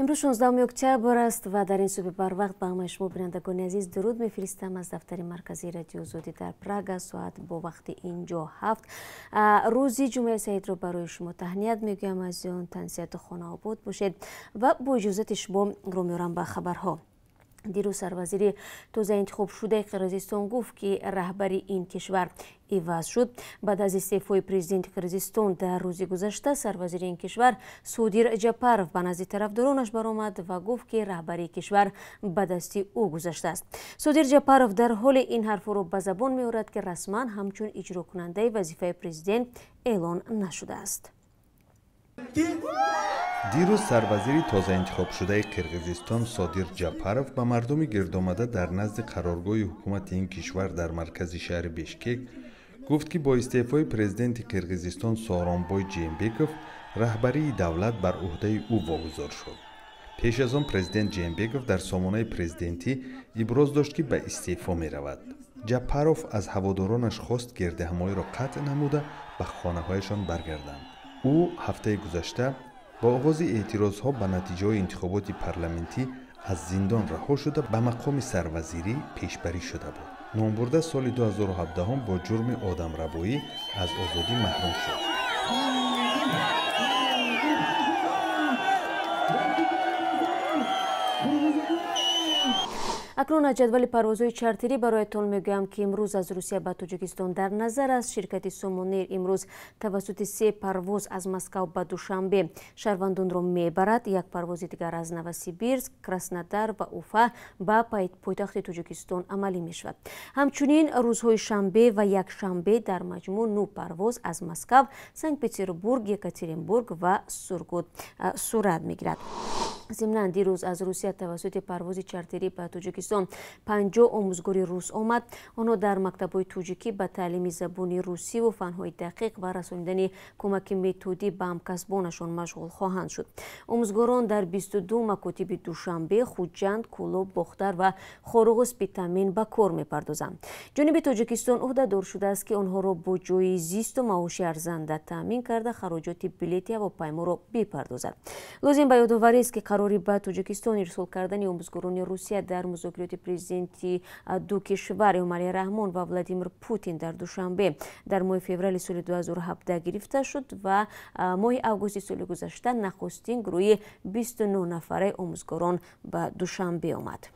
Имрӯз 16 октябр аст ва дар ин субҳи барвақт ба ҳамаи шумо бинандагони азиз дуруд мефиристам аз дафтари марказии Радиои Озодӣ дар Прага. Соат бо вақти инҷо 7. Рӯзи ҷумъаи саидро барои шумо таҳният мегӯям. Азизон, тансиҳату хонаобод бошед ва бо иҷозати шумо рӯ меорам ба хабарҳо. Дирӯз сарвазири тозаинтихобшудаи Қирғизистон гуфт, ки раҳбари ин кишвар иваз шуд. Баъд аз истеъфои президенти Қирғизистон дар рӯзи гузашта, сарвазири ин кишвар Содир Ҷапаров ба назди тарафдоронаш баромад ва гуфт, ки раҳбарии кишвар ба дасти ӯ гузаштааст. Содир Ҷапаров дар ҳоле ин ҳарфҳоро ба забон меорад, ки расман ҳамчун иҷрокунандаи вазифаи президент эълон нашудааст. Дирӯз сарвазири тозаинтихобшудаи Қирғизистон Содир Ҷапаров ба мардуми гирдомада дар назди қароргоҳи ҳукумати ин кишвар дар маркази шаҳри Бишкек гуфт, ки бо истеъфои президенти Қирғизистон Сооронбой Жээнбеков раҳбарии давлат бар ӯҳдаи ӯ вогузор шуд. Пеш аз он президент Жээнбеков дар сомонаи президентӣ иброз дошт, ки ба истеъфо меравад. Ҷапаров аз ҳаводоронаш хост гирдиҳамоиро қатъ намуда ба хонаҳояшон баргарданд. Ӯ ҳафтаи гузашта бо оғози эътирозҳо ба натиҷаҳои интихоботи парламентӣ аз зиндон раҳо шуда ба мақоми сарвазирӣ пешбарӣ шуда буд. Номбурда соли 2017 бо ҷурми одамрабоӣ аз озодӣ маҳрум шуд. Акнун аз ҷадвали парвозҳои чартерӣ бароятон мегӯям, ки имрӯз аз Русия ба Тоҷикистон дар назар аст. Ширкати Сомонэйр имрӯз тавассути 3 парвоз аз Москав ба Душанбе шаҳрвандонро мебарад. Як парвози дигар аз Новосибирск, Краснодар ва Уфа ба пойтахти Тоҷикистон амалӣ мешавад. Ҳамчунин рӯзҳои шанбе ва якшанбе дар маҷмӯъ 9 парвоз аз Москав, Санкт-Петербург, Екатеринбург ва Сургут сурат мегирад. Зимнан дирӯз аз Русия тавассути парвози чартерӣ ба Тоҷикистон 50 омӯзгори рус омад. Онҳо дар мактабҳои тоҷикӣ ба таълими забони русиву фанҳои дақиқ ва расонидани кӯмаки методӣ ба ҳамкасбонашон машғул хоҳанд шуд. Омӯзгорон дар 22 макотиби Душанбе, Хуҷанд, Кӯлоб, Бохтар ва Хоруғу Спитамен ба кор мепардозанд. Ҷониби Тоҷикистон ӯҳдадор шудааст, ки онҳоро бо ҷойи зисту маоши арзанда таъмин карда хароҷоти билети ҳавопайморо бипардозад. Лозим ба ёдоварист, ки қарори ба Тоҷикистон ирсол кардани омӯзгорони Русия дар музокироти президенти ду кишвар Эмомалӣ Раҳмон ва Владимир Путин дар Душанбе дар моҳи феврали соли 2017 гирифта шуд ва моҳи августи соли гузашта нахустин гурӯҳи 29 нафараи омӯзгорон ба Душанбе омад.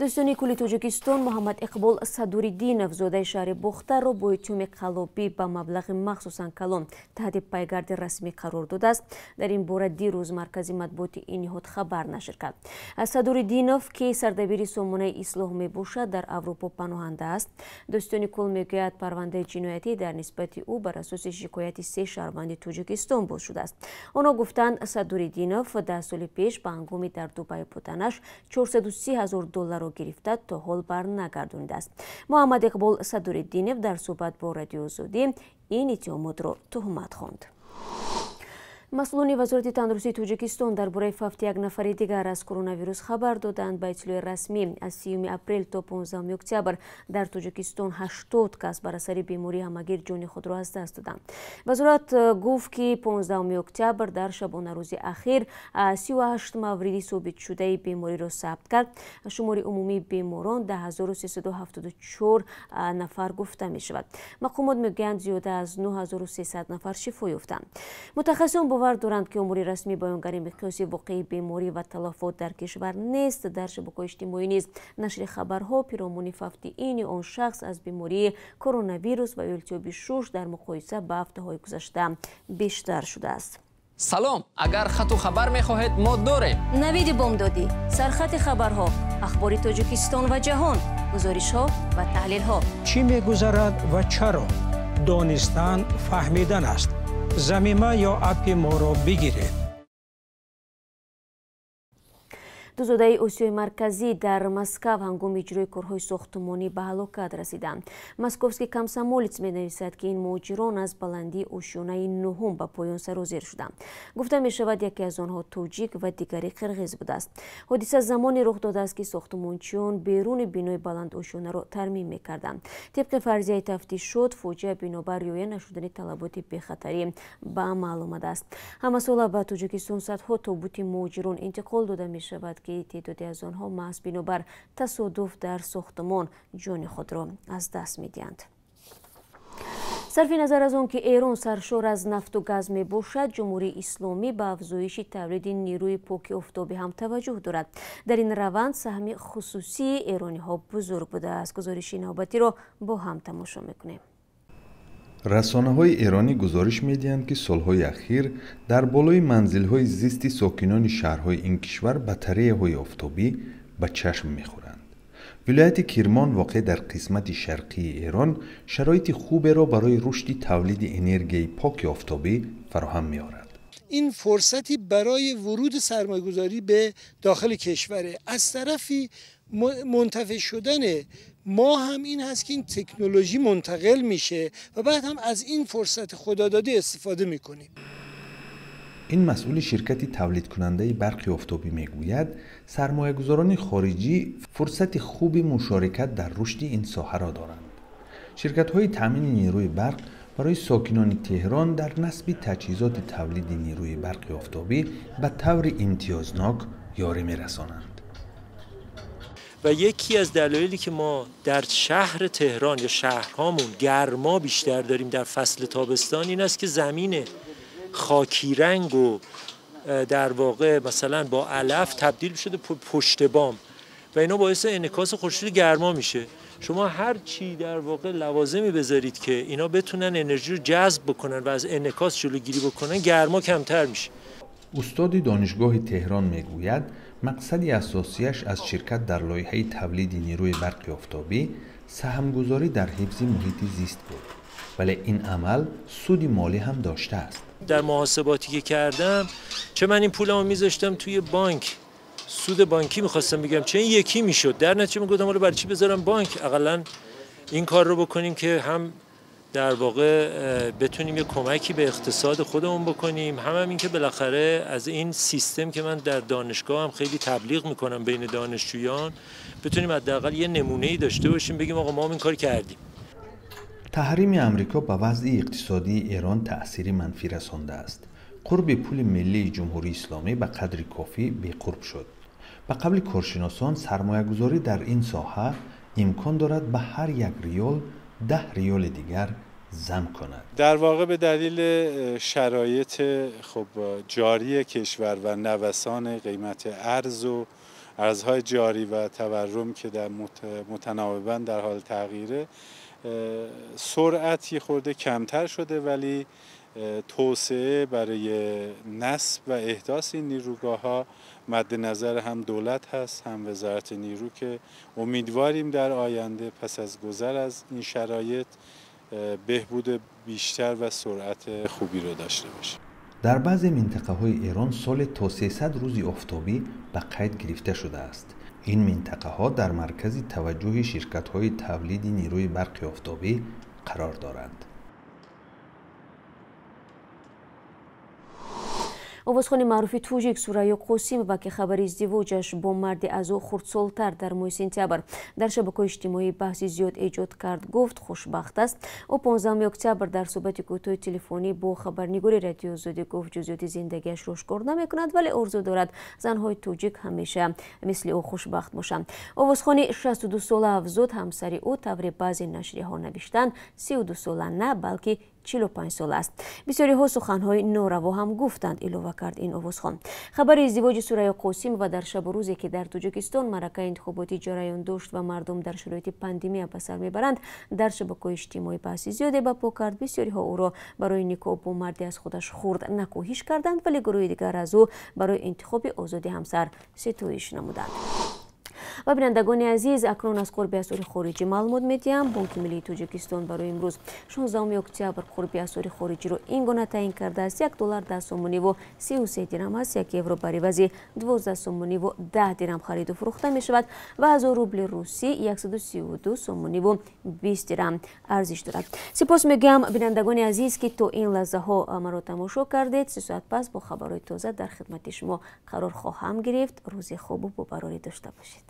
Дӯстони кулли Тоҷикистон Муҳаммад Иқбол Садуриддинов, зодаи шаҳри Бохтарро бо иттиҳоми қаллобӣ ба маблағи махсусан калон таҳти пайгарди расмӣ қарор додааст. Дар ин бора дирӯз маркази матбуоти ин ниҳод хабар нашр кард. Садуриддинов, ки сардабири сомонаи Ислоҳ мебошад, дар Аврупо паноҳанда аст. Дӯстони кул мегӯяд, парвандаи ҷиноятӣ дар нисбати ӯ бар асоси шикояти 3 шаҳрванди Тоҷикистон боз шудааст. Онҳо гуфтанд, Садуриддинов 10 соли пеш ба ҳангоми дар Дубай буданаш 430 000 долларро гирифта то ҳол барнагардонидааст. Муҳаммад Иқбол Садуриддинов дар суҳбат бо Радиои Озодӣ ин иттиҳомотро туҳмат хонд. Масъулони вазорати тандурустии Тоҷикистон дар бораи фавти як нафари дигар аз коронавирус хабар доданд. Ба иттилои расмӣ аз 30 апрел то 15 октябр дар Тоҷикистон 80 кас бар асари бемории ҳамагир ҷони худро аз даст доданд. Вазорат гуфт, ки 15 октябр дар шабонарӯзи ахир 38 мавриди собитшудаи бемориро сабт кард. Шумори умумии беморон 10374 нафар гуфта мешавад. Мақомот мегӯянд, зиёда аз 9300 нафар шифо ёфтанд. Мутахассисон бовар доранд, ки омори расмӣ баёнгари миқёси воқеии беморӣ ва талафот дар кишвар нест. Дар шабакаҳои иҷтимоӣ низ нашри хабарҳо пиромуни фавти ин ё он шахс аз бемории коронавирус ва илтиҳоби шуш дар муқоиса ба ҳафтаҳои гузашта бештар шудааст. Салом, агар хату хабар мехоҳед, мо дорем. Навиди бомдодӣ, сархати хабарҳо, ахбори Тоҷикистон ва ҷаҳон, гузоришҳо ва таҳлилҳо. Чӣ мегузарад ва чаро? Донистан фаҳмидан аст. Замима ё аппи моро бигиред. Ду зодаи Осиёи Марказӣ дар Москав ҳангоми иҷрои корҳои сохтмонӣ ба ҳалокат расиданд. Московский комсомолец менависад, ки ин муҳоҷирон аз баландии ошёнаи нуҳум ба поён сарозер шуданд. Гуфта мешавад, яке аз онҳо тоҷик ва дигари қирғиз будааст. Ҳодиса замоне рух додааст, ки сохтмончиён беруни бинои баландошёнаро тармим мекарданд. Тибқи фарзияи тафтишот, фоҷиа бинобар риоя нашудани талаботи бехатарӣ ба амал омадааст. Ҳамасола ба Тоҷикистон садҳо тобути муҳоҷирон интиқол дода мешавад, ки теъдоде аз онҳо маҳз бинобар тасодуф дар сохтмон ҷони худро аз даст медиҳанд. Сарфи назар аз он ки Эрон саршор аз нафту газ мебошад, Ҷумҳурии Исломӣ ба афзоиши тавлиди нерӯи поки офтобӣ ҳам таваҷҷӯҳ дорад. Дар ин раванд саҳми хусусии эрониҳо бузург будааст. Гузориши навбатиро бо ҳам тамошо мекунем. Расонаҳои эронӣ гузориш медиҳанд, ки солҳои ахир дар болои манзилҳои зисти сокинони шаҳрҳои ин кишвар батареяҳои офтобӣ ба чашм мехӯранд. Вилояти Кирмон, воқеъ дар қисмати шарқии Эрон, шароити хуберо барои рушди тавлиди энергияи поки офтобӣ фароҳам меорад. Ин фурсати барои вуруди сармоягузорӣ ба дохили кишваре. Аз тарафи мунтафеъ шудани мо ҳам ин ҳаст, ки ин технология мунтақил мише ва баъд ҳам аз ин фурсати худододӣ истифода мекунем. Ин масъули ширкати тавлидкунандаи барқи офтобӣ мегӯяд, сармоягузорони хориҷӣ фурсати хуби мушорикат дар рушди ин соҳаро доранд. Ширкатҳои таъмини нерӯи барқ барои сокинони Теҳрон дар насби таҷҳизоти тавлиди нерӯи барқи офтобӣ ба таври имтиёзнок ёрӣ мерасонанд. و یکی از دلایلی که ما در شهر تهران یا شهرهامون گرما بیشتر داریم در فصل تابستان این است که زمین خاکی رنگ و در واقع مثلا با علف تبدیل شده پشت بام و اینا باعث انعکاس خورشید گرما میشه. شما هر چی در واقع لوازمی بذارید که اینا بتونن انرژی رو جذب بکنن و از انعکاس جلوگیری بکنن، گرما کمتر میشه. استاد دانشگاه تهران میگوید مقصد اساسیش از شرکت در لایحه تولید نیروی برق آفتابی سهمگذاری در حفظ محیط زیست بود، ولی این عمل سود مالی هم داشته است. در محاسباتی که کردم، چه من این پولمو میذاشتم توی بانک، سود بانکی میخواستم بگم چه این یکی میشد، در نتیجه میگفتم حالا برای چی بذارم بانک، اقلا این کار رو بکنیم که هم در واقع بتونیم یه کمکی به اقتصاد خودمون بکنیم، هم این که بالاخره از این سیستم که من در دانشگاه هم خیلی تبلیغ میکنم بین دانشجویان، بتونیم حداقل یه نمونه‌ای داشته باشیم بگیم آقا ما هم این کار کردیم. تحریم امریکا به وضع اقتصادی ایران تأثیر منفی رسانده است. قرب پول ملی جمهوری اسلامی به قدر کافی بی‌قرب شد. به قول کارشناسان، سرمایه‌گذاری در این ساحه امکان دارد به هر یک ریال 10 ریال دیگر زم کند. در واقع به دلیل شرایط خب جاری کشور و نوسان قیمت ارز و ارزهای جاری و تورم که در متناوباً در حال تغییره، سرعت یه خورده کمتر شده، ولی توسعه برای نصب و احداث این نیروگاه‌ها مد نظر هم دولت هست هم وزارت نیرو، که امیدواریم در آینده پس از گذر از این شرایط بهبود بیشتر و سرعت خوبی رو داشته باشه. در بعضی منطقه‌های ایران سال تا 300 روز آفتابی به قید گرفته شده است. این منطقه‌ها در مرکز توجه شرکت‌های تولید نیروی برق آفتابی قرار دارند. Овозхони маъруфи тоҷик Сурайё Қосимова, ки хабари издивоҷаш бо марди аз ӯ хурдсолтар дар моҳи сентябр дар шабакаҳои иҷтимоӣ баҳси зиёд эҷод кард, гуфт хушбахт аст. Ӯ 15 октябр дар суҳбати кӯтоҳи телефонӣ бо хабарнигори Радиои Озодӣ гуфт ҷузъиёти зиндагиашро ошкор намекунад, вале орзу дорад занҳои тоҷик ҳамеша мисли ӯ хушбахт бошанд. Овозхони 62сола афзуд, ҳамсари ӯ тавре баъзе нашрияҳо навиштанд 32сола на, балки 45 сола аст. Бисёриҳо суханҳои нораво ҳам гуфтанд, илова кард ин овозхон. Хабари издивоҷи Сурайё Қосимова дар шабу рӯзе ки дар Тоҷикистон маъракаи интихоботӣ ҷараён дошт ва мардум дар шароити пандемия ба сар мебаранд, дар шабакаҳои иҷтимоӣ баҳси зиёде ба по кард. Бисёриҳо ӯро барои никоҳ бо марде аз худаш хурд накӯҳиш карданд, вале гурӯҳи дигар аз ӯ барои интихоби озоди ҳамсар ситоиш намуданд. Ва, бинандагони азиз, акнун аз қурби асъори хориҷӣ маълумот медиҳам. Бонки миллии Тоҷикистон барои имрӯз, 16 октябр, қурби асъори хориҷиро ин гуна таъин кардааст: 1 доллар 10 сомониву 33 дирам аст, 1 евро бар ивази 12 сомониву 10 дирам хариду фурӯхта мешавад ва 1000 рубли русӣ 132 сомониву 20 дирам арзиш дорад. Сипос мегӯям, бинандагони азиз, ки то ин лаҳзаҳо маро тамошо кардед. 3 соат пас бо хабарҳои тоза дар хидмати шумо қарор хоҳам гирифт. Рӯзи хубу бобарорӣ дошта бошед.